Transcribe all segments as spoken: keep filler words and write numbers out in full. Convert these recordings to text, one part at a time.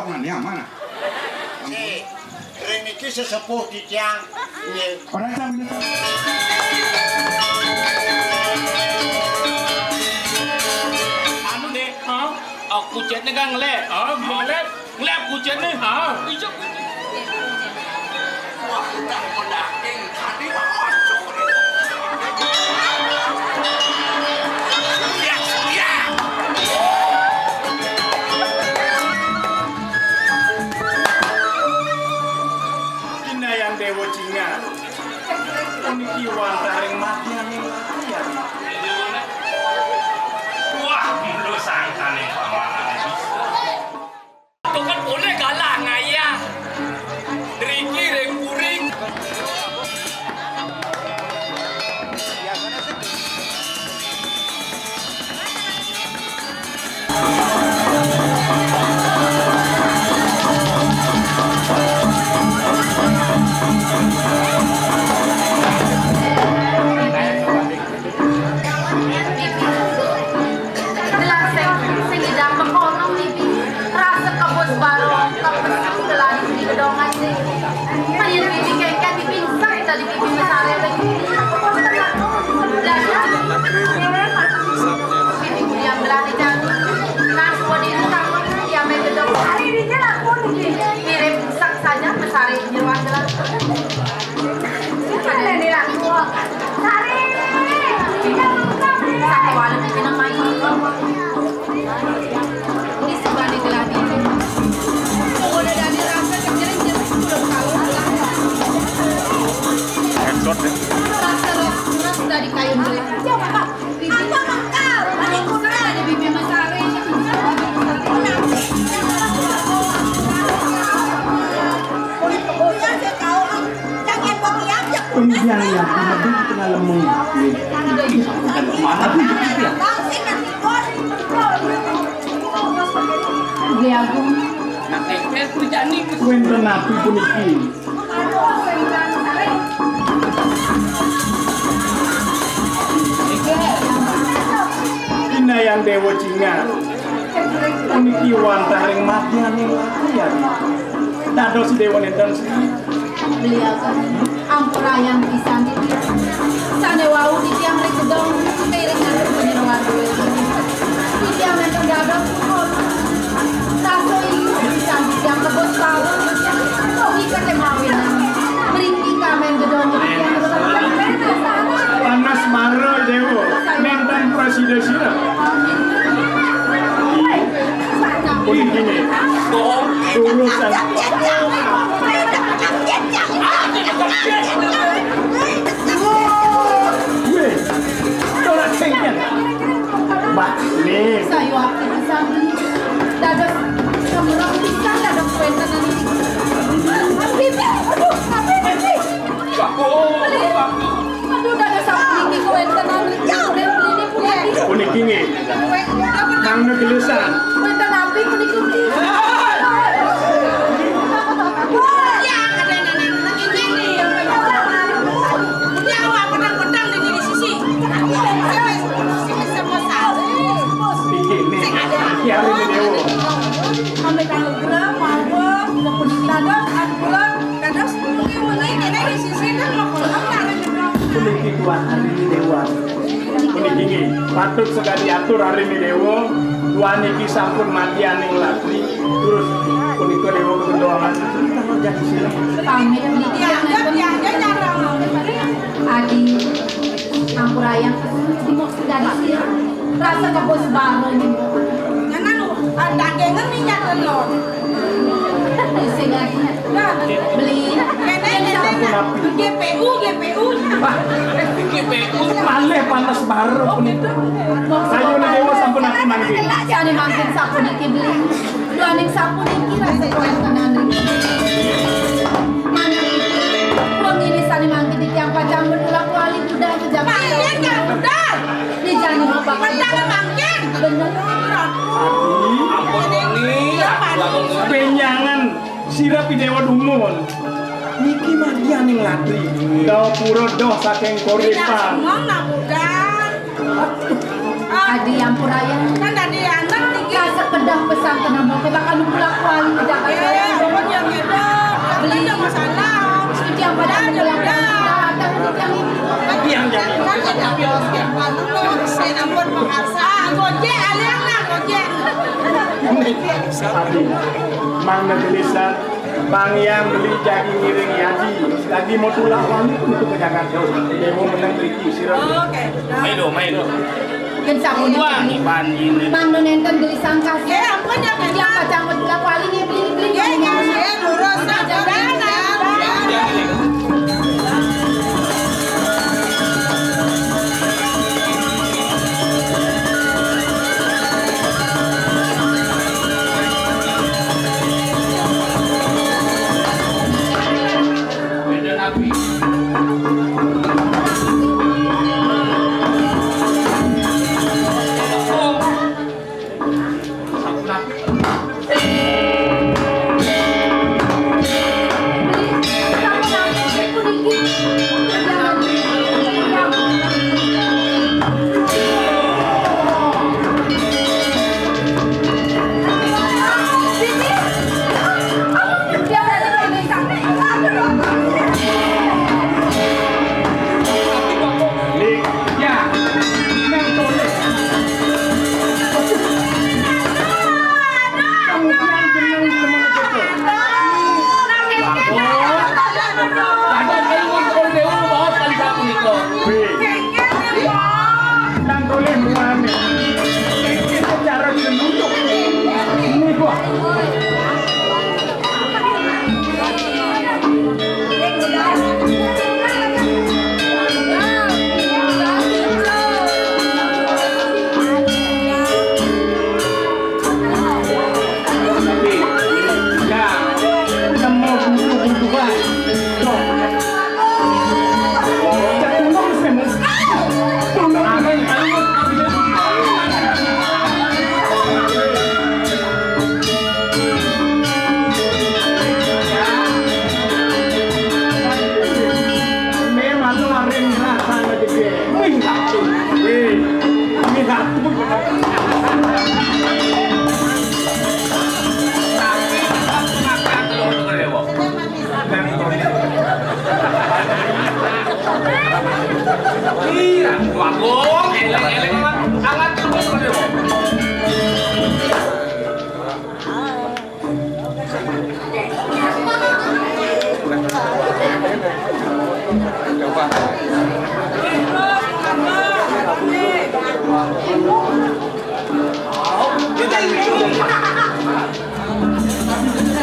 Mana, mana? Eh, ring niki sesepuh titiang. Nggih. Ora sah. Anu, Dik, ha? Aku cetne kan ngelek. Ha, ngelek. Ngelek aku cetne. Ha, iya. Wah, udah mendaging. Tadi mah masuk. Ya, ya. Inayang Dewa Cinga. Puniki wantah ring madyaning latihan. Wah, mula sangkane pamanane bisa. Tukang boleh kalah ngayah. Driki ring puring. Gelas sing, sing idang mekono niki. Rasa kebus barong, kebus gelas di gedongan niki. Ayo, bibi kengken, bibi insek tadi, bibi mesare lagi. Bibi kuliah belani jago. Kan suwon ini takut ya main gedong. Hari ini laku niki. Mirip insek saja mesare jeruan gelas. Sari. Sate walu jeneng mai. Di sebane geladi. Pokoknya dari rasa kejering-jering udah kalau. Headshot deh. Rasa rasa dari kayu. Apa mengkal? Ada kurang ada bibi mesare. Iya, saya tahu. Yang yang kau lihat ya. Iya, iya, lebih tengah lemu. Mana pun begitu ya. Beli Agung. Wenten napi puniki? Inayang Dewa Cinga. Puniki wantah ring madyaning latihan. Dados Dewa nenten sri. Beliau ampurayang pisan niki. Sane wau titiang ring gedong, kairingan panjenengan. Titiang nenten dados pun. Rasa iu pisan titiang kebos bau. Kok iket mawinan. Mriki kamen gedong titiang kebos. Panas mara, Dewa. Nenten prasida sira. Wih, gini. Urusan. Weh, tolak sengken. Mbak, nih. Saya waktu di sana. Dados semerang pisan, dados kuenten. Bibi, aduh, apa ini? Bagus, bagus. Aduh, dados sapuniki kuentenan. Ya, beli-beli puniki. Puniki nggih. Nang negelesan. Kuenten napi puniki? Ya, ada nenek-nenek ini nih. Ya, wah, pedang-pedang di, di sisi. Siapa, siapa, siapa? Iki nih. Sing ada. Ki Arjuna Dewa. Sampai kalau gerak, mangga, puniki. Dados, ampura, dados, puniki wengi kene di sisi kan makono karo jero. Puniki Tuan Arjuna Dewa. Puniki nggih, patut sekadi atur Arjuna Dewa. Tuan iki sampun madyaning latri. Terus punika Dewa kegendoan. Pamit niki. Iya, iya, iya, iya, nyarang. Adi, ampurayang, simo sekadi sira. Rasa kebos baru nih. Jangan lu, ah, dagangan minyak telur. Sing adi. Nah, beli. Kene, kene, G P U, G P U. Wah, G P U. Malih panas baru puniki. Ayo, nek Dewa sampun aku mangkin. Sane mangkin sapuniki beli. Duaning sapuniki rasa kuentenan. Manah iki, wong ini sane mangkin titiang pacang menulak wali budal kejam. Kalian yang budal. Di jani bapak. Budal mangkin. Bener. Ampun, ini. Benjangan sira Pidewa dumun. Niki madyaning latri. Gapura doh saking koripan. Ngomong nak budal. Adi ampurayang. Kan tadi anak Kasekedah pesan tenama, kebakal nu pulak kuali ke Jakarta. Eh, jangan gitu. Beli. Ada masalah. Seperti yang pada pulak kuali, kita datang seperti yang ini. Yang jadi. Kan ada bios yang paling tuh, saya ampun, mengasa. Ah, Gojek, aliang lah, Gojek. Adi, mangda gelisah. Bang yang beli jadi ngiring Yadi. Lagi mau tulak wani pun itu ke Jakarta. Dia mau menang riki sira. Oke. Maido, maido. Ken sampun. Wah, iban ini. Bang nu nenten beli sangkas. Ya ampun, ya, Bang. Yang pacang mau tulak wali nih, beli, beli. Ya, ya, ya, lurus. Jangan. Nang toleh muane. Secara gelutuk. Ini gua. Iya, Agung, eleng-eleng, angat terus.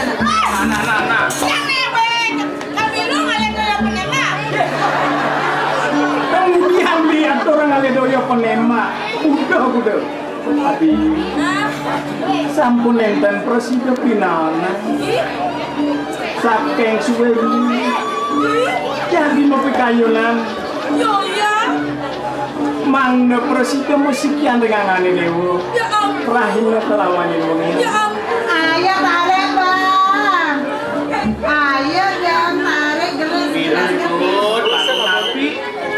Nah, nah, nah, nah. Yang nebeng, kami lu ngeliat kayak penengah. Kemudian lihat orang ngeliat doyo penema. Udah, udah. Abi, sampun enten prasida pinanah. Saking suwe wingi. Jadi mapikayunan. Yo, ya. Mangda prasida masikian ring angane dewa. Ya ampun. Rahina kelawan wengi. Ya ampun. Ayo tarik, Bang. Ayo, Bang, tarik gelas. Mirip, Bun.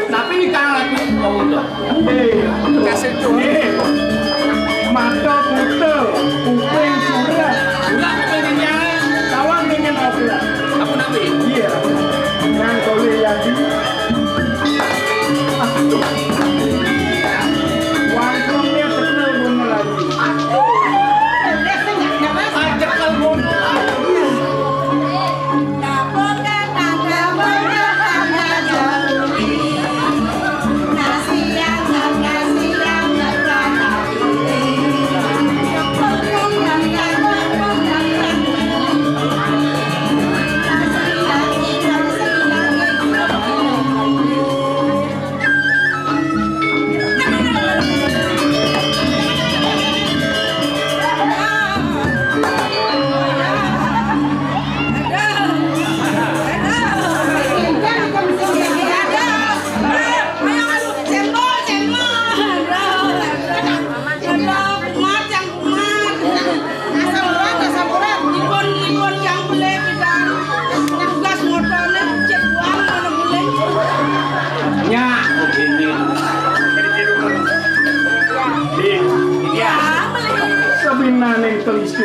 Tapi ini tangan aku, kau udah. Eh, kasih tuh. Eh, mata buta, kuping surah. Udah, kuping kencang. Kawan dengan apa? Aku nabi. Iya. Yang toleh yang di. Aduh. Wangkungnya kenal guna lagi. Aduh. Ajak kalau guna.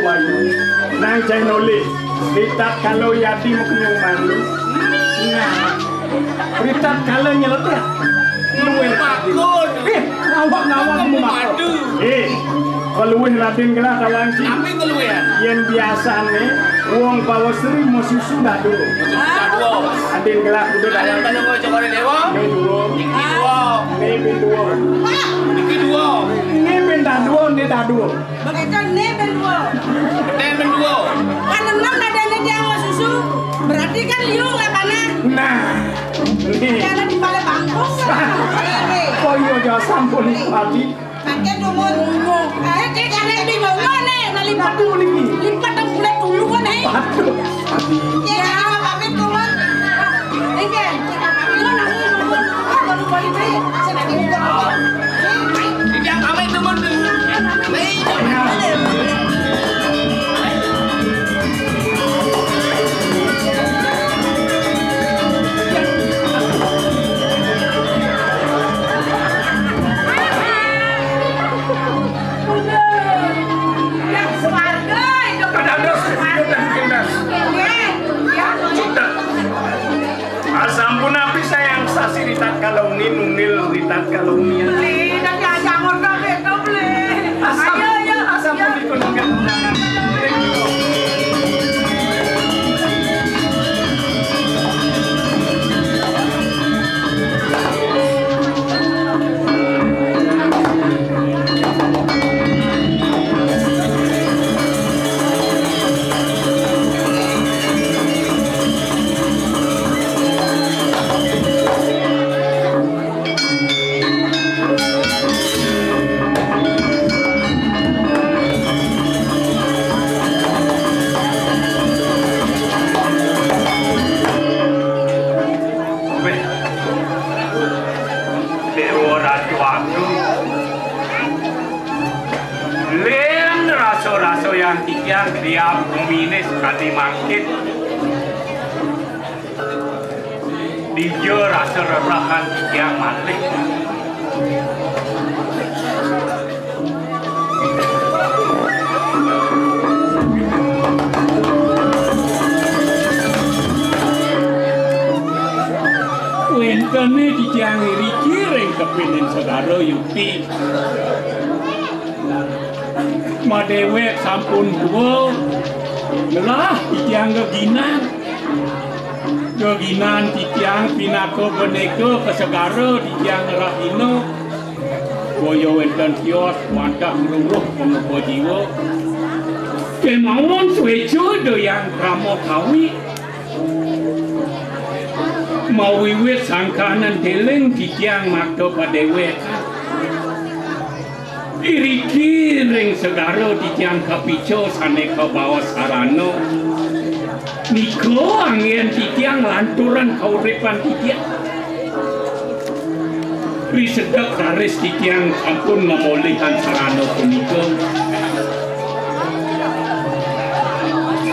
Wayu, nang jai nolih. Ritatkala yadi makenyuman lu. Nah, ritatkala nyeletek. Luwih. Eh, ngawak-ngawak mumadu. Eh, kaluwih Raden gelah tawang ci. Apa kaluwihan? Yen biasane wong Bawasri masusu dadu. Dadu. Raden gelah kudu tawang. Ada pada mau cokore dewa? Ini dua. Ini dua. Ini dua. Ini dua. Ini dadu, ini dadu. Begitu né ben dua. Né ben dua. Kan enam nadane tiang susu. Berarti kan liu lah panah. Nah. Ini. Jangan di balik bangkong. Oh iya, ya sampun, Pati. Pakai dumun. Eh, cek, jangan di bawah né, nah lipat. Aduh, niki. Lipat dan bulat dulu kan, eh. Aduh, Pati. Ya, jangan pamit dumun. Engke. Asampun napi sayang sasi ritatkala wengi nunil ritatkala wengi. Beli, dadi aja ngono beda, Beli. Asam-, ayo, ayo, asampun ayo. Dipun enggak. Wéh, Déwa Ratu Agung. Lén rasa-rasa yang titiang kriya guminé sakadi mangkin. Dija rasa rerahan titiang malih. Wéntené titiang iriki ring tepining segara Yupi. Madéwék sampun tua, ngelah titiang geginan. Geginan titiang pinaka benéka ka segara titiang ngrahina. Boya wénten tios wantah ngruruh pangupa jiwa. Kémaon suéca dayang krama kawi. Mawiwit sangkaning déling titiang makta padéwékan. Iriki ring segara titiang kapica sané kabaos sarana. Nika anggén titiang lanturan kauripan titiang. Risedek raris titiang sampun ngamolihang sarana punika.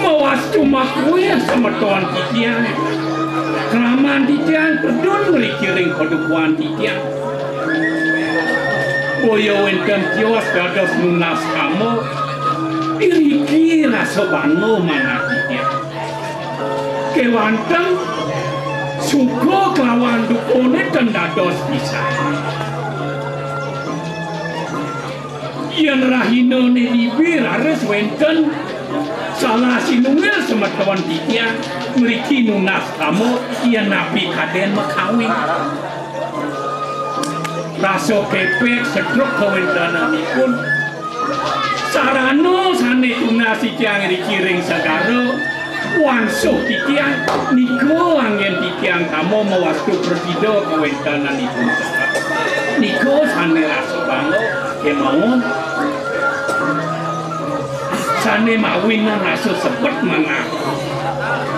Mawastu makuih semeton titiang. Kraman titiang tedun mriki ring padukuhan titiang. Boya wénten tios dados nunas kama, iriki rasa bangga manah titiang. Kéwanten suka kelawan dukané ten dados pisan. Yén rahinané dibi raris wénten salah sinunggil semeton titiang mriki nunas kama yén napi kadén makawin. Rasa kepek sedruk kawéntenanipun. Sarana sané tunas titiang riki ring segara, wangsuh titiang nika anggén titiang tama mawastu prasida kawéntenanipun sepat. Nika sané rasa bangga kémaon. Sané mawinan rasa sepet manah.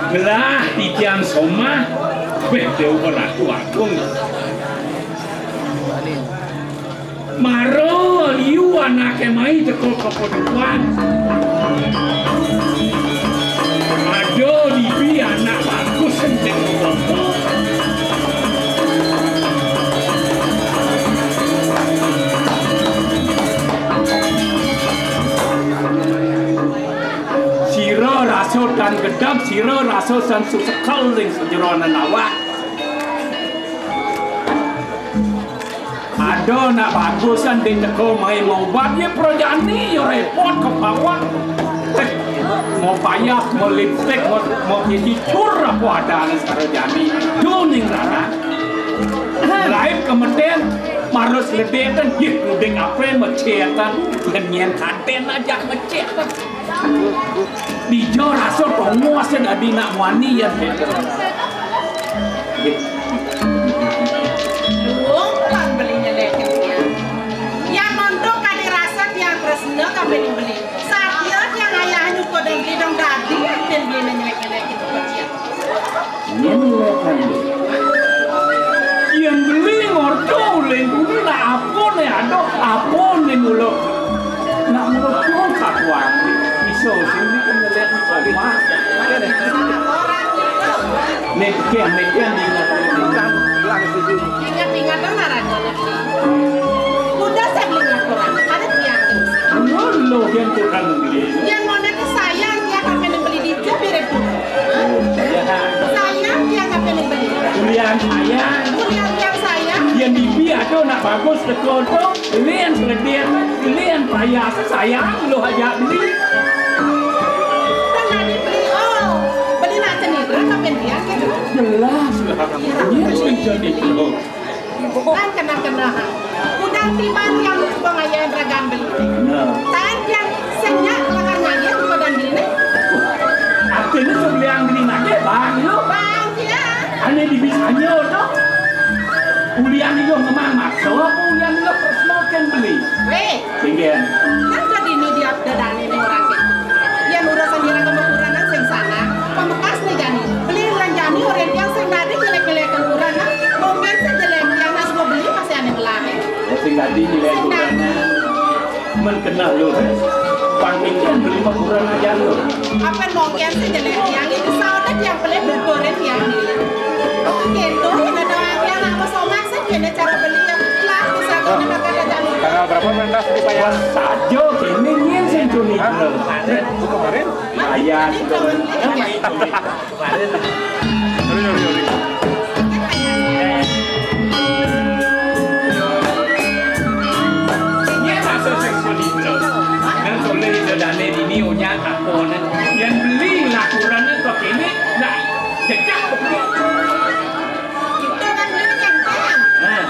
Gelah titiang somah, béh Déwa Ratu Agung. Mara liu anaké mai teka ka padukuhan. Ada dibi anak bagus senteng bapa. Sira rasa san susekel ring sajeroning awak. Ada nak bagusan di teka mai maubat, ya prajani ya repot kepawan. Mau payah, mau lipstik, mau, mau gigi cur apa adane sarajani. Duning ranak. Lain kemeten, marus ledetan, ya kudik apa mecetan, lenyen kaden aja mecetan. Dija rasa tongos ya dadi nak muani ya. Luung pang beli nyelek tiang. Yang nonton kadi rasa tiang tresna ka beli beli. Satia tiang ayah nyuko dan beli dong dadi dan beli nyelek nyelek tiang. Nyén ulekan. Yén beli ngorta uling tuni nak apa né ada, apa né mula. Nak mula pun satuan. Iso sini kan ngeliat koma. Nek kian, nek kian diingat. Ingat-ingat dong naraga. Udah saya beli laporan. Ada tiang. Lo, lo yang tukang beli. Yang mana tuh saya, dia akan beli di Jabir itu. Sayang, dia nggak pilih beli. Ulian sayang. Ulian yang sayang. Yang dipi ada nak bagus, teko tu. Ulian seledih, ulian payah, sayang, lo aja beli. Kan nak dibeli, oh, beli nak cenidra, tapi dia gitu. Jelas lah. Ini sing jadi lo. Kan kena-kena, ha. Udah tiban yang pengajian ragan beli. Nah. Tan yang senyap lakan ngayat di badan diri. Artinya sebeli yang beli nake, bang, yo. Bang, ya. Ane di bisanya, to. Ulian itu memang maksa, apa ulian itu personal kan beli? Weh. Singgian. Kan jadi ini dia dadane ning orang sing. Yen urusan ira kemekurenan sing sana, pamekas ne jani. Beli lan jani orang yang sing dadi jelek-jelek ukuran, nah. Mungkin sing jelek yang nas mau beli masih ane melare. Oh, sing dadi jelek ukuran. Men kenal lu. Pangkian beli ukuran aja lu. Apa mungkin sing jelek yang itu saudara yang beli ukuran yang ini. Gitu, kita doang yang apa somah sih, kena cara beli yang lah, bisa kena pakai aja lu. Tanggal berapa pentas dibayar? Saja kene nyen sing cuni. Hah? Kemarin? Bukan kemarin? Bayar. Ini kemarin. Sorry, sorry, sorry. Nyen rasa sing cuni. Nang tole ida dane dini onya takon. Yang beli laporan kok ini nak jejak. Kita kan beli yang sayang. Nah,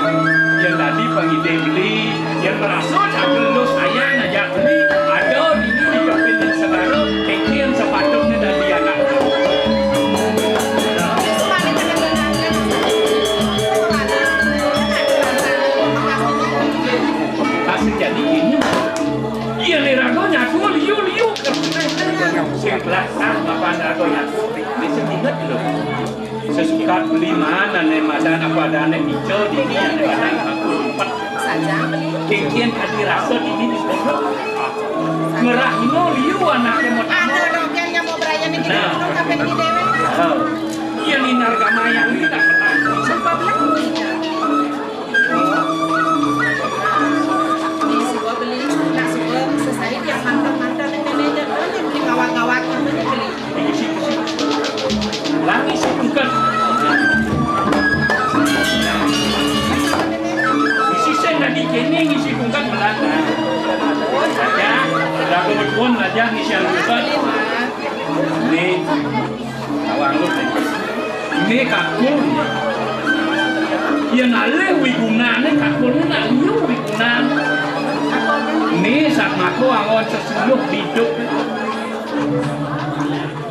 yang tadi pangidih beli, yang merasa tak lulus sayang aja beli, ada dini di kepingin saudara, kengkeng sepatutnya dan dia nak. Nah. Kasih jadi ini. Iya, nih, ragu nyatu, liu, liu. Sebelah, ah, bapak ragu nyatu. Ini sedikit loh. Sesuka beli mana ne madan apa adane ijo dini ane madan aku empat. Saja. Kengkian kadi rasa dini di pondok. Ngerahino liu anake mau. Ada dong yang mau berayan ini. Nah. Kita kapan ini dewe. Nah. Iya, ni narga mayang ni tak pernah. Sebab lagi. Ini suka beli, nak suka sesaji yang mantap-mantap ni, kena je, kena beli kawat-kawat, kena beli. Langi si tungkat. Isi sen lagi kene ngisi tungkat belakang. Ya, lagu berkuan aja ngisi yang tungkat. Ni, awang lu ni. Ni kakul. Yang alih wigunane kakul ni nak liu wigunane. Ni sak mako angon sesuluh biduk.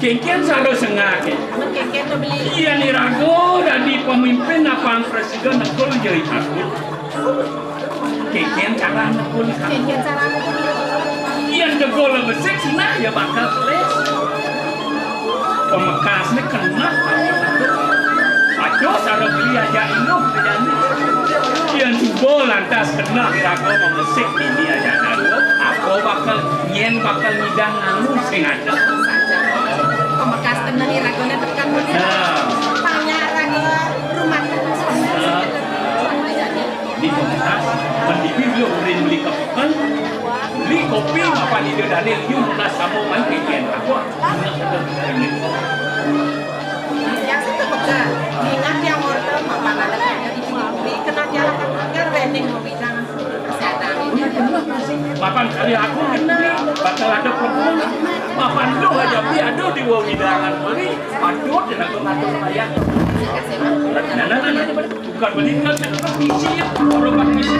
Kengkeng saro sengake. Kengkeng tu beli. Iya ni rago dadi pemimpin apang presiden negul jeri takut. Kengkeng cara negul. Kengkeng cara negul. Iya negul besik sinah ya bakal kelis. Pemekasnya kena. Aduh, saro beli aja inum kejani. Iya juga lantas kena rago memesik ini aja dago. Aku bakal nyen bakal ngidang anu sing ada. Pamekasne ni ragane tekan. Nah. Tanya raga rumah. Nah. Di komunitas, mendipin yo urin beli kepekan, beli kopi, mapan ida dane, yu mulas samo main kejen. Aku, anak kita ini. Mapan kari aku geni, bakal ada perempuan. Mapan lu aja bi ada di wewidangan mari, patut dina ngatur kaya. Nah, nah, nah, nah, bukan meninggal, kan misi ya, orang misi.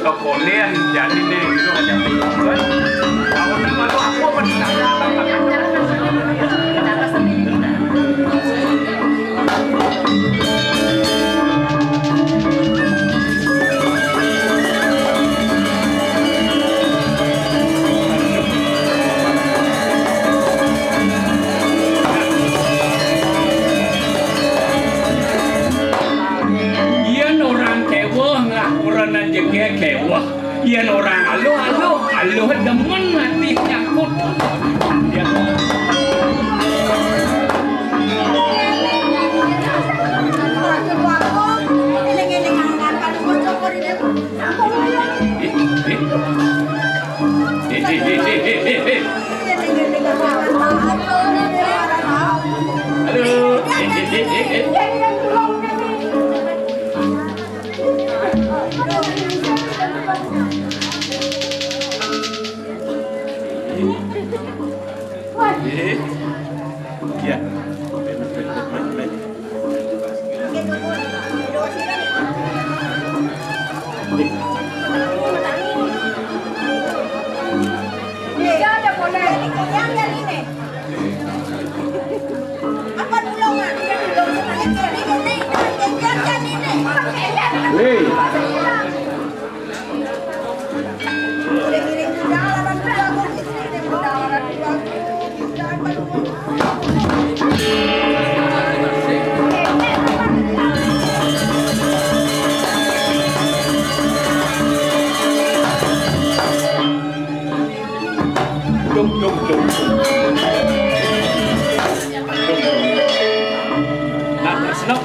Kepolian jadi nih, itu hanya kan. Kalau nama lu aku apa nih? Yen orang keweh nglah kurenan jegeg keweh. Yen orang aluh-aluh, aluh demen ati nyangkut. Ya. Aduh. Ya. Hei. Dum, dum, dum. Dum, dum. Nah, terus, no.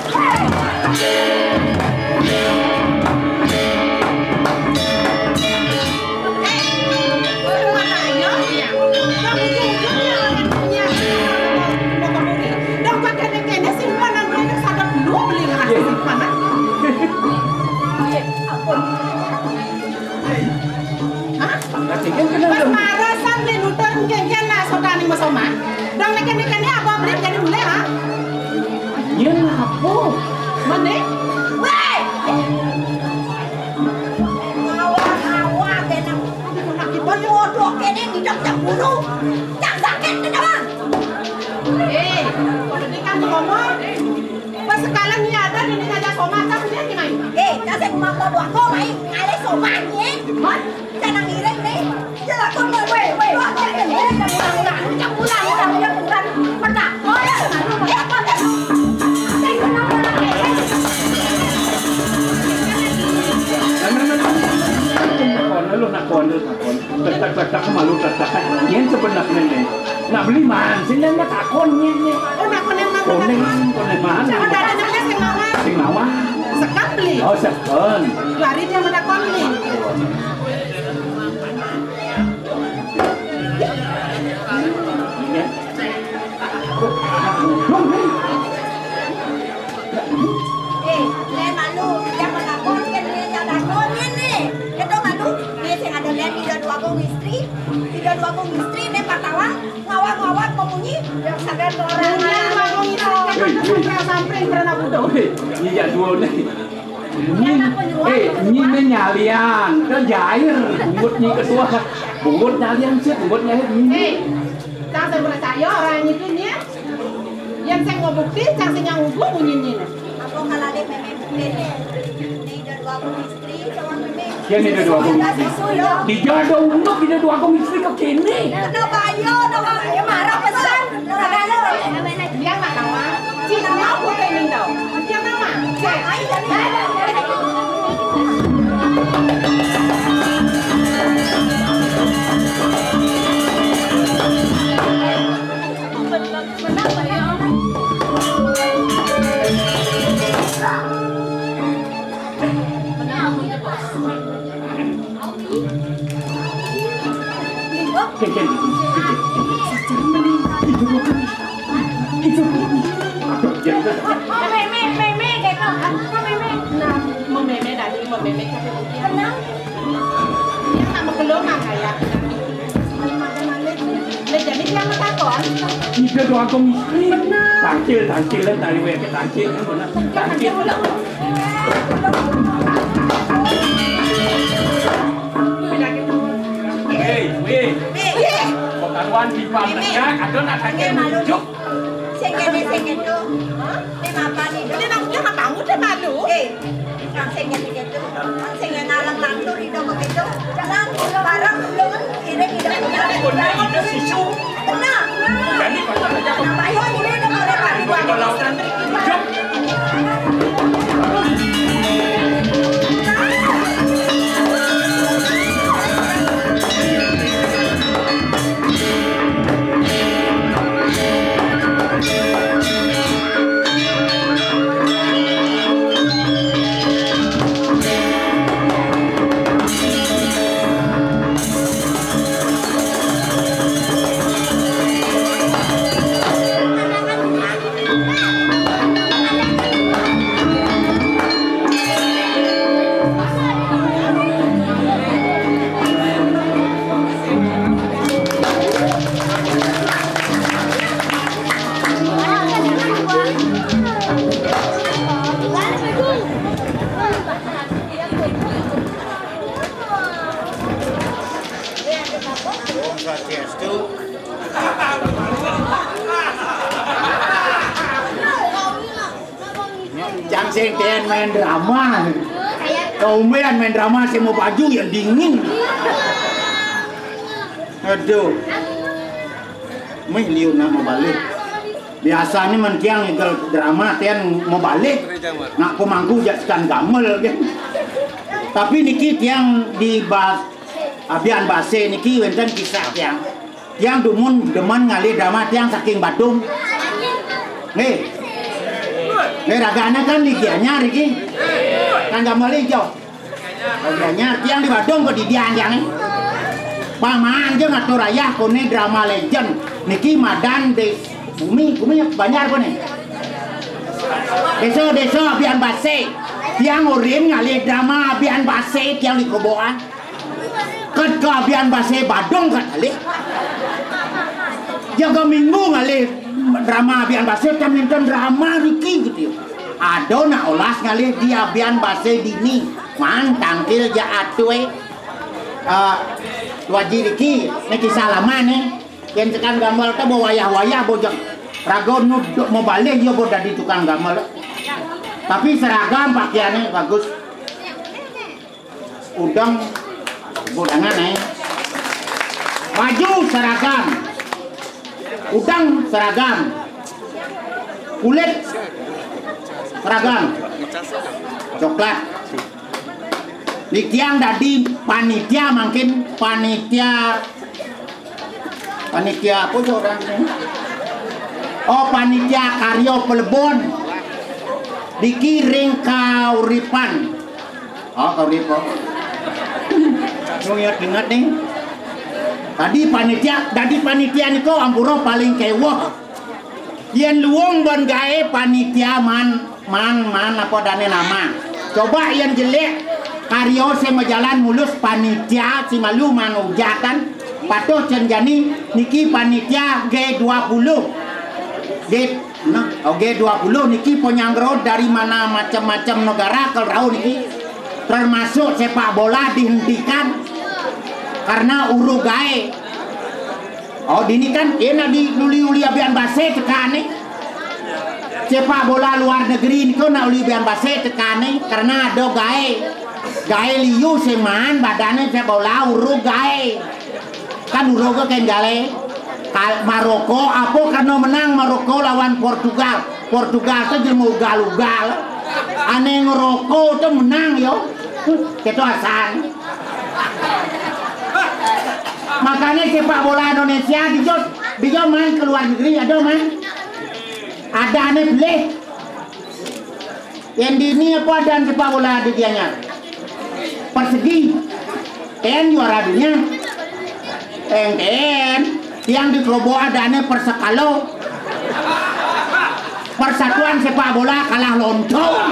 Hah? Pas marasan beli nutur kengken nak sotani masoma. Dong neken-nekennya apa beli jadi mulai, ha? Iya, apa? Mana? Weh! Awak-awak kena. Aduh, nak kita jodoh kena ngidap cemburu. Cak sakit kena. Eh, kalau ni kan ngomong. Pas sekalian ni ada di ni aja soma, tak punya ni mai. Eh, tak saya mau bawa kau mai. Ada soma ni. Hah? Jangan ngiring ni. Jangan kau mai. Weh, weh. Jangan pulang, jangan pulang, jangan pulang. Pernah. Oh, ya. Lu nak kon, lu nak kon. Tetak-tetak malu tetak. Yen sebenarnya ni. Nak beli man, sini nak takon ni. Oh, nak konen man. Konen, konen man. Siapa tadi namanya sing mawar? Sing mawar. Sekam beli. Oh, sekam. Lari dia mana kon ni? Iya. Eh, le malu, jangan takon kan ni, jangan takon ni. Kita malu, ni sing ada le tiga dua kong istri, tiga dua kong istri ni pertama ngawak-ngawak membunyi, yang sadar orang. Tiga dua kong istri kan sampai sampai pernah budo. Iya dua ni. Nyi, eh, nyi ne nyalian, kan jair, bungut nyi ketua. Bungut nyalian sih, bungut nyalian nyi. Eh, cang saya percaya orang nyi tu nyi. Yang saya ngobukti, cang saya nyang ugu bunyi nyi. Apa kalau ada memang bukti ni? Ni ada dua bunyi istri, sama memang. Ya, ni ada dua bunyi istri. Tiga ada untuk, ni ada dua bunyi istri ke kini. Kena bayar, dah bayar marah pesan. Dia nak nama? Cik nama apa kau ingin tahu? Dia nama? Cik. Kenken, kenken. Saja meni. Itu bukan. Mémé, mémé, kéto. Mémé. Nah, mémé tadi, mémé. Kenal? Dia nak berkelumang kayak. Lah, jadi dia nak takon. Ida doa kau misteri. Benar. Tangkil, tangkil, tadi wek tangkil, benar. Tangkil. Hei, weh. Kok karuan di pam tegak, ada nak tangkil. Sing kéné, sing kéto. Hah? Sing apa nih, Dok? Dia nang, dia nang bangun, dia malu. Eh, nang sing kéné kéto. Nang sing kéné alang lantur, Dok, kéto. Jalan, bareng, belum, ini, Dok. Benar, itu susu. Benar. Jadi, pasal aja. Nah, ayo, ini, Dok, ada kali dua. Kalau santri, hidup. Om Swastiastu. Cang sing ten main drama. Kaumbean main drama, saya mau baju yang dingin. Aduh. Mih liu nak mau balik. Biasanya mentiang igal drama ten mau balik. Nak pemangku jak sekan gamel kan. Tapi niki tiang di bas abian base niki wénten kisah tiang. Tiang dumun demen ngalih drama tiang saking Badung. Nggih. Nggih, ragane kan di Gianyar iki. Kan gamel ijo. Di Gianyar, tiang di Badung kok di Gianyar. Paman je ngatur ayah kone drama legend. Niki madan di bumi, bumi Banjar kone. Desa-desa abian base. Tiang urin ngalih drama abian base tiang di Koboan. Kat ke abian base Badung kat alih. Jaga minggu ngalih drama abian base, kan minta drama riki gitu. Ada nak olas ngalih di abian base dini. Man tangkil ja atue. Ah, Waji riki, ne kisah lama ne. Yen tekan gambar ta bo wayah-wayah bo jeng. Raga nu dok mau balik ya bo dadi tukang gambar. Tapi seragam pakaiannya bagus. Udeng, budangan, eh. Baju seragam. Udeng seragam. Kulit seragam. Coklat. Di tiang dadi panitia mangkin, panitia, panitia apa sih orang ini? Oh, panitia karya pelebon. Dikiring kauripan. Oh, kauripan. Ingat-ingat nih. Tadi panitia, dadi panitia niko ampura paling keweh. Yen luung ban gae panitia man, man, man apa dane nama. Coba yen jelik karya sing majalan mulus panitia si malu man ujatan. Patuh cen jani niki panitia G dua puluh. Dit, nah, oh, G dua puluh niki penyanggra dari mana macam-macam negara ke rau niki. Termasuk sepak bola dihentikan karena uru gae. Oh, dini kan enak di uli-uli abian base tekane. Sepak bola luar negeri niko nak uli abian base tekane karena ada gae. Gae liu seman badane sepak bola uru gae. Kan uru ke kendale. Kal Maroko apa karena menang Maroko lawan Portugal. Portugal tu jelema ugal-ugal. Ane ngeroko tu menang yo. Keto asan. Makanya sepak bola Indonesia dijo, dijo main ke luar negeri, ada main. Ada ane beli. Yang di ini apa ada sepak bola di Gianyar? Persegi. Ten juara dunia. Ten, ten. Yang di Keroboh ada ane Persekalo. Persatuan sepak bola kalah lontong.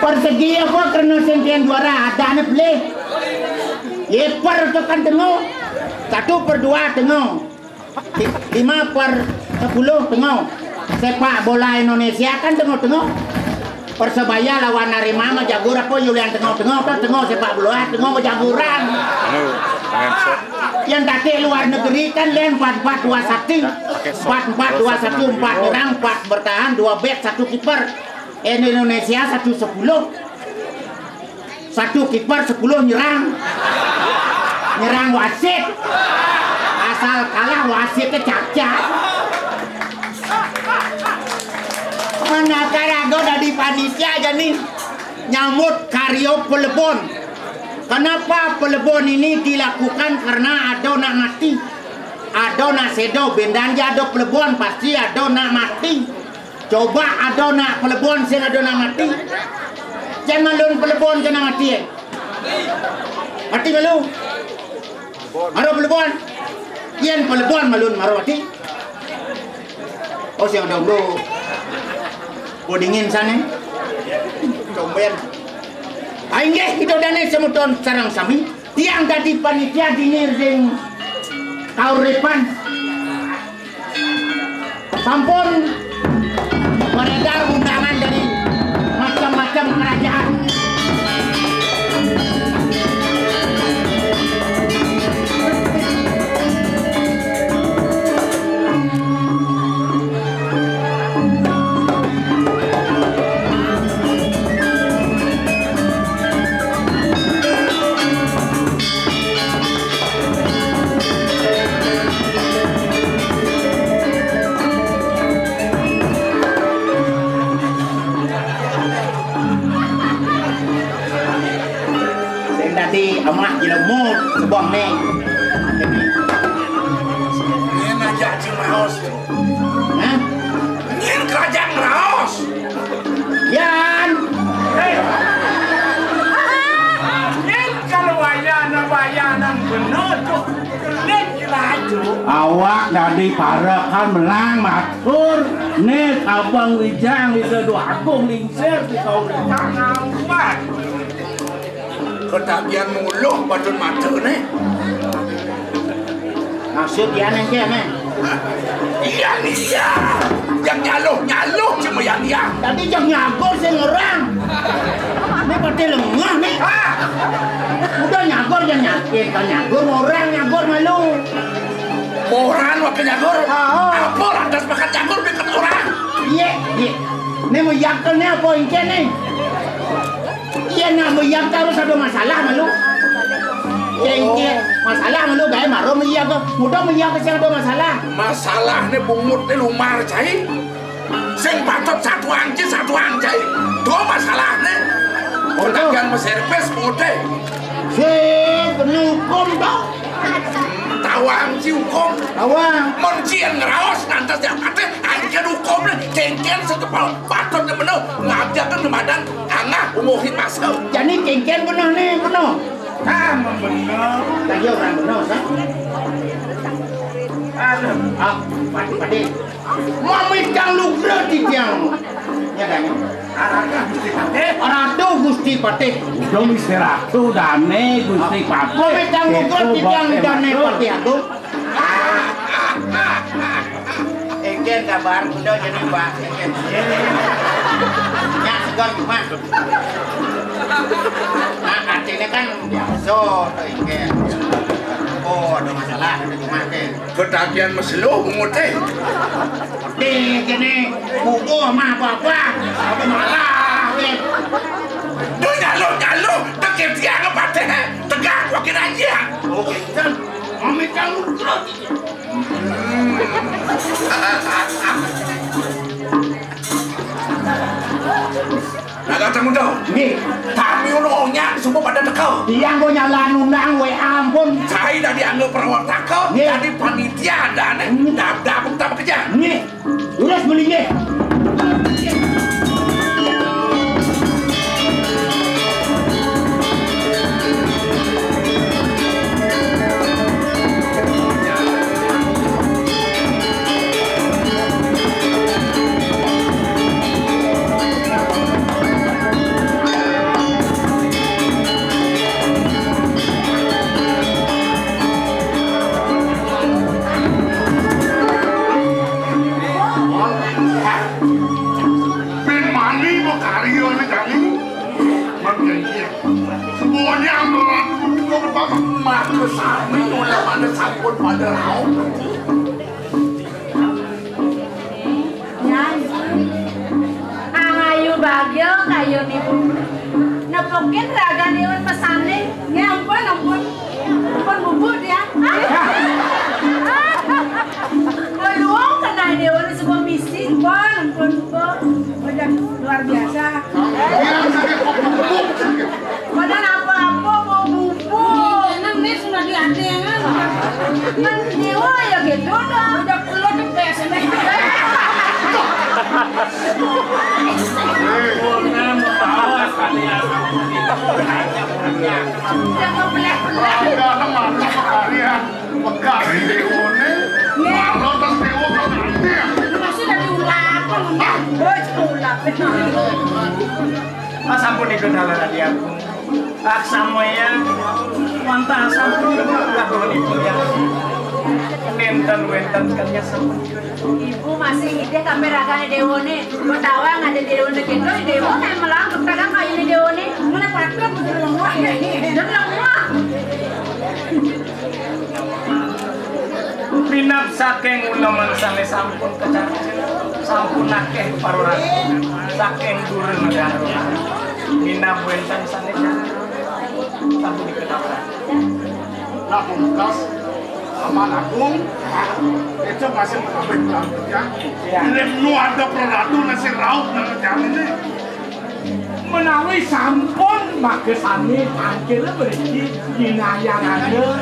Persegi apa kerana sentian juara? Ada ne pelih. Ye per tu kan tengok. Satu per dua tengok. Lima per sepuluh tengok. Sepak bola Indonesia kan tengok-tengok. Persebaya lawan Arema mah jagur apa, yulian tengok-tengok, kan tengok sepak bola, tengok jaguran. Anu, dengan se- Yang tadi luar negeri kan lain empat empat dua satu. Empat empat dua satu, empat nyerang, empat bertahan, dua back, satu kiper. Indonesia satu sepuluh. Satu kiper, sepuluh nyerang. Nyerang wasit. Asal kalah wasitnya cacat. Mana karago dari panitia aja nih nyambut karyo pelebon. Kenapa pelebon ini dilakukan? Karena ada nak mati, ada nak sedo, bendan je ada pelebon pasti ada nak mati. Coba ada nak pelebon sing ada nak mati. Jan malun pelebon jan nak mati. Eh. Mati malu. Maro pelebon. Yen pelebon malun maro mati. Oh, siang dong, Bro. Oh, dingin sana. Comben. Ainggih, kita dane semeton sareng sami. Tiang dadi panitia dini ring kauripan. Sampun beredar undangan dari macam-macam kerajaan. Sing dadi amah jilemu sebong ni. Ini ngajak cing maos. Hah? Nyen kerajaan ngraos. Yan. Hei. Nyen kalau wayanan, wayanan bener tu. Nyen kerajaan. Awak dadi parekan menang matur. Nih abang Wijang bisa dua agung lingsir di kau tangan. Ketagihan muluh patut mata ne. Maksud dia nengke, men? Iya, iya. Yang nyaluh-nyaluh cuma yang iya. Tapi yang nyagur sing orang. Ini pati lengah, nih. Ah. Udah nyagur, yang nyakin, kan nyagur, orang nyagur malu. Orang wakil nyagur. Ah, oh. Apa lantas makan nyagur bikin orang? Iya, iya. Ini mau yakin nih apa engke nih? Iya, nak meyang harus ada masalah malu. Iya, iya. Masalah malu, gae maro meyang ke. Mudah meyang ke sing ada masalah. Masalah ne bungut ne lumar cai. Sing patut satuan ci satuan cai. Tuh masalah ne. Pedagang meservis mute. Sing kena hukum dong. Tawang ci hukum. Tawang. Mun ci ngraos ngantos dia kate, angken hukum ne. Cengken sekepal patut ne bener. Ngajakan nemadan angah umuhin masa. Jani cengken bener ne, bener. Ah, bener. Lagi orang bener, sah? Aduh. Ah, pati, pati. Mamitang lugra titiang. Ya, Dane. Ratu Gusti Patih. Ratu Gusti Patih. Udah mesti ratu, Dane, Gusti Patih. Mamitang lugra titiang, Dane Patih Agung. Engken kabar kuda jadi Pak, engken. Nya segar cuma. Nah, artinya kan biasa tuh engken. Oh, ada masalah, ada cuma engken. Ketagihan mesluh mutih. Mutih kene, bubuh mah apa-apa. Apa malah, weh. Duh, nyalo, nyalo, tegep dia ngepatih, tegak, wakil aja. Oh, engken. Amit kamu terus. Nah, kata muda. Nggih. Kami ono onyak semua pada teka. Tiang kok nyalan undang W A ampun. Saya dah dianggap perawat taka. Nggih. Jadi panitia ada nih. Hmm. Dah, dah, tak bekerja. Nggih. Terus melinggih. Maka sami ulamane sampun pada rauh. Yan. Angayu bagya kayun ibu. Nepukin ragan iwin mesane. Ya ampun, ampun. Ampun bubuk ya. Meluang kena dewa ni sebuah misi. Ampun, ampun, ampun. Udah luar biasa. Iya, sakit kok bubuk. Padahal apa-apa mau bubuk. Enak nih sudah diantengan. Kan dewa ya gitu dah. Udah keluar di P S M. Udah mau belah-belah. Udah mau belah-belah. Pegat dewane. Iya. Malah tas dewa kok nanti. Masih dari ulang. Ah. Oh, ulang. Ah, sampun ikut dalan adi aku. Ah, samaya wantah sampun kaduhunipun ya. Nenten wenten kalian sampun. Ibu masih ngidih sampai ragane dewane. Betawang ada dewane gitu, dewa kan melangkuk tagang kayune dewane. Mana patut betul lemah ya. Dan lemah. Minab saking uleman sane sampun kecak, sampun akeh parorati saking dura negara. Minab wenten sane sampun diketahui. Nah, pamungkas, Paman Agung, itu masih mengambil pelan kerja. Iya. Ini nu ada perlatu nasi rauh nang kerjaan ini. Menawi sampun magesane tangkil mriki dinayangaken.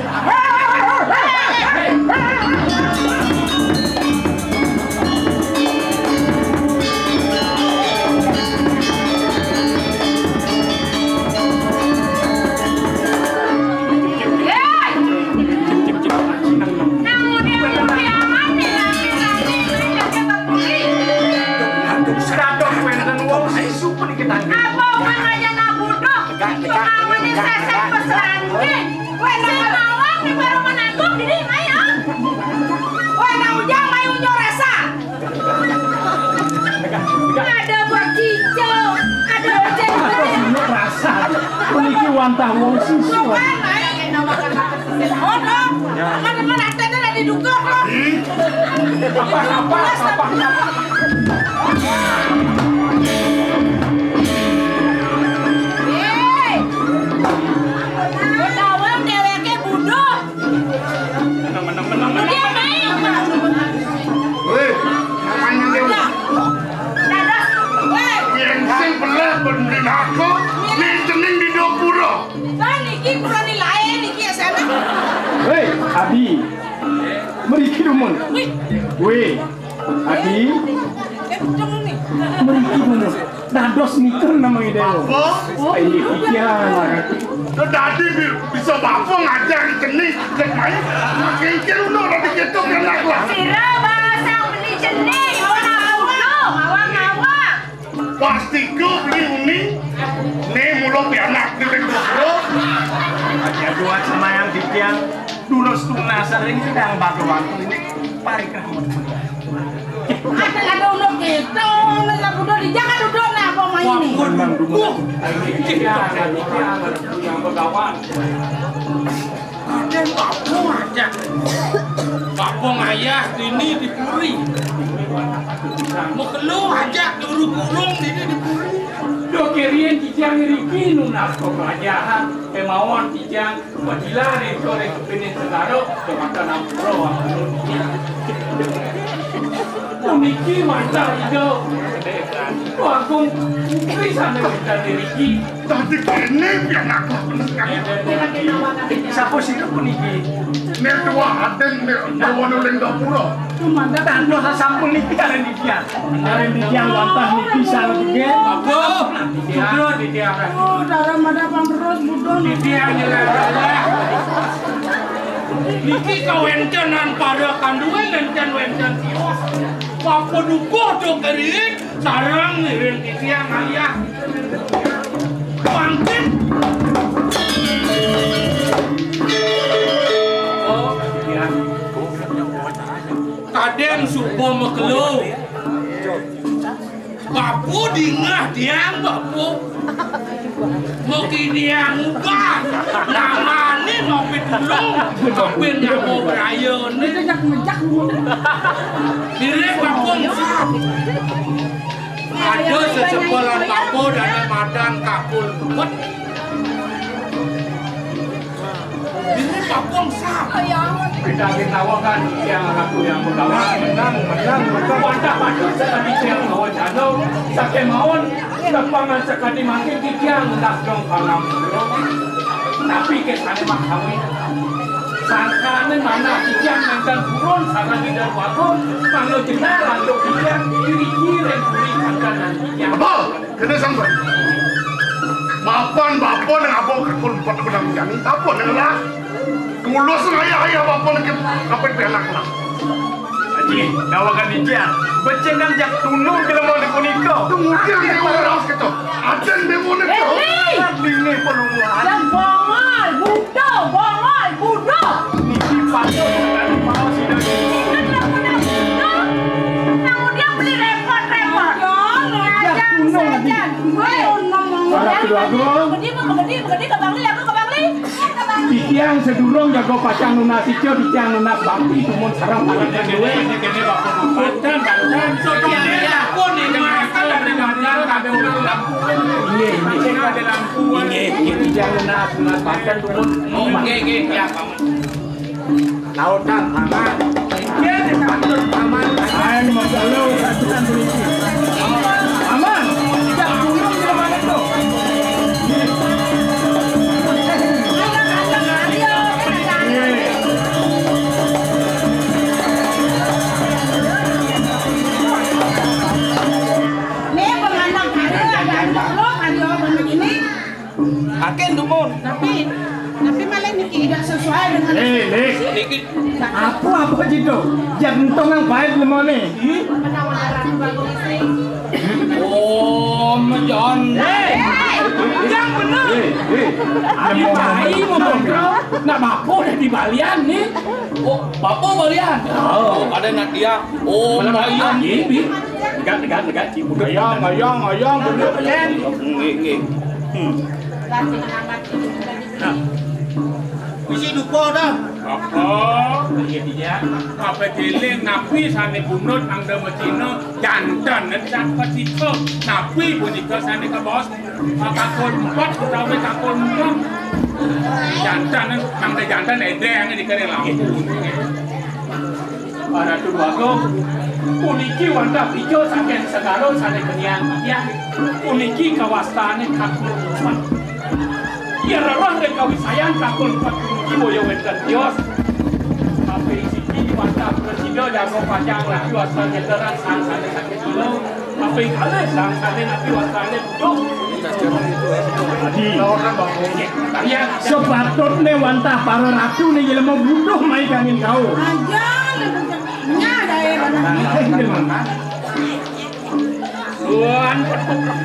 Dados wenten wong sisu puniki tangkil. Apa hubungannya nak bodoh? Cuma meni sesek peserangge. Kowe nak mawang di baru menantu diri mai, ah. Kowe nak ujang mai unjuk rasa. Ada buat cincau, ada buat cincau. Unjuk rasa. Puniki wantah wong sisu. Bukan mai, nama kata. Ono, mana-mana ada lagi duka kok. Apa, apa, apa? Hei, ketahuan dheweke buduh. Menang, menang, menang, menang. Dia main. Weh, makanya dia. Dadah. Weh. Yang sing belah ben beli aku, ning cening di dapura. Lah niki kula nilae niki S M S. Hei, Adi. Mriki dumun. Wih. Wih, Adi. Eh, dong nih. Mriki dumun. Dados niken namanya dewa. Apa? Ini pikiran. Lo tadi bi-, bisa bapak ngajar di sini, cek main. Kengkir udah tadi gitu kena gua. Sira bahasa beli cening, ora ulo, awang-awang. Pasti ku beli uni. Nih mulo pianak di bengkok. Ya buat sama yang dipian. Dulus tunas ring sidang Bhagawan ini parikrama. Ada, ada ulun gitu, ulun nak budal di jagat duduk nak apa main ini? Wah, wah. Ada bapung aja. Bapung ayah ini di puri. Mekelu aja urung-urung ini di puri. Yo kirian kijang riki nunas pelajaran kemauan kijang. Padilah ring sore kepinin segara, kemaka nampura wangkul. Puniki mantar ida. Wangkul putri sane wénten iriki. Dadi kene pianak. Sapa sira puniki? Nek tuwa aden nek dawane ning gapura. Cuma dados sasampun niki kalian dikian. Kalian dikian wantah niki sareng nggih. Apa? Sudah dikian. Oh, dalam ada pamrus budon. Dikian ya. Niki kawentenan para kanduwe wenten-wenten tiwas. Apa dukuh do kering sareng ngiring titiang ayah. Bangkit. Oh, ya. Kadén suba makelo. Bapa dingeh tiang, bapa. Maki tiang ubah. Namane Nopi Tulung, Nopi nyama brayane. Ngejak-ngejak. Diri bapa. Ada sesebelan bapa dane madan Kakul Empet. Ini kampung sah. Kita ditawakan yang aku yang begawan, menang, menang, menang. Wadah batu sekali tiang bawa jano, sake maun, tepangan sekali makin titiang, dah dong palang. Tapi kesane mah kami. Sangkane mana titiang nenten turun, sarang tidak bagus, mangga jenar, anduk titiang, diri kireng, diri kangkanan titiang. Apa? Kene sampeyan. Mapan bapa ning apa Kakul Empet benang jani? Apa ning lah? Tulus ngayah-ayah bapa ning apa penak lah. Haji, dawakan ijin. Becendang jak tunung jelema di punika. Kemudian dewa raos keto. Aden dewa ning. Eh, eh. Dini pelungguhan. Yang bongol, budo, bongol, budo. Niki patut dari mau sida. Ingat lah, budo, budo. Nang udah beli repot-repot. Ngajar saja. Woi, ngomong. Para keluarga. Begedi, begedi, begedi, ke Bangli, aku ke Bangli. Titiang sedurung jago pacang nunas ica, titiang nunas bakti, tumun sareng para keluarga. Kene, kene, Bapak Bupati, dan, dan, dan, Inggih, inggih. Inggih, inggih, titiang nunas, nunas bakti, tumun. Oh, inggih, inggih, ya, Pak. Lautan aman. Inggih, patut aman. Ayo, mau kalau satuan polisi. Aman. Tidak turun ke mana tu? Ini pemandang hari ada anak lo, hari orang begini. Akin dumun. Tapi, tapi malah niki tidak sesuai dengan. Eh, Lik. Niki. Apa, apa jitu? Jentong yang baik lemone. Oh, mejan. Eh, yang bener. Eh, eh. Adi bayi mau ngobrol. Nak bapa udah di balian nih. Oh, bapa balian. Oh, ada nak dia. Oh, balian. Dekat, dekat, dekat. Ayang, ayang, ayang, bener, bener. Nggih, nggih. Hmm. Nah. Misi dupa dah. Apa? Iya, iya. Apa jeling napi sane bunut angda macina janten nen sak pasika. Napi punika sane kabaos Kakul Empet utawi Kakul Empet. Janten nen angda janten edeng dikene lampu. Para Dwagung, puniki wantah pija saking segara sane kenian titiang. Puniki kawastane Kakul Empet. Yen rereh ring kawisayan Kakul Empet puniki boya wenten tios. Tapi siki wantah prasida jago pacang laju asal nyeteran sang sane sakit ilo. Kaping kalih, sang sane napi wastane butuh. Adi. Sepatutne wantah para ratu ne jelema butuh mai kangin kau. Aja, nya dae. Eh, jelema. Tuan petuk.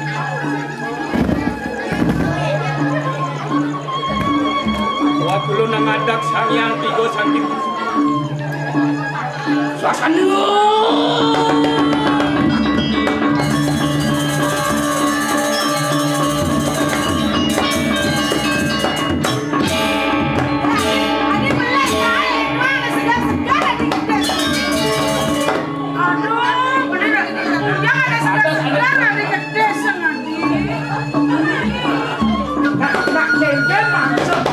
Wah, kulo nang adak Sang Hyang Tiga Sakti. Suasana. Aduh, bener. Yang ada sebelah-sebelah, ada gede sengaja. Nak, nak, cengkeh maksud.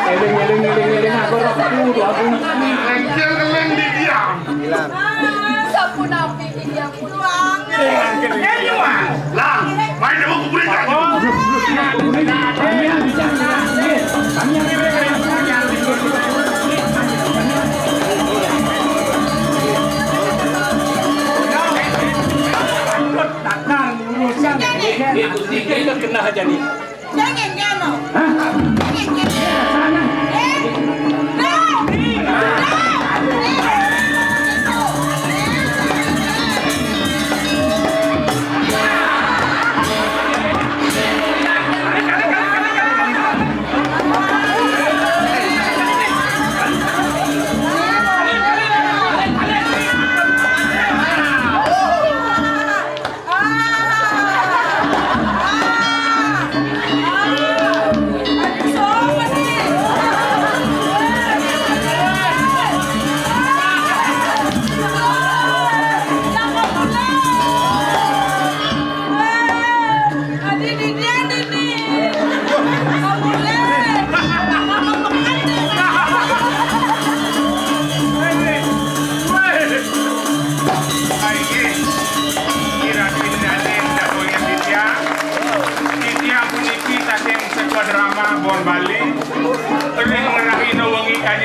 Eling, eling, eling, eling, aku ora kudu, aku. Lengkel, eling di dia. Bilang. Sampun napi iki, ampun, Wang. Lah, main demo kuburan kan? Oh. Kami yang bisa, kami yang bisa.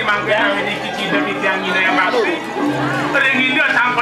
Mangke awit iki cidhek titiang Ina Bakti. Ring Ida Sang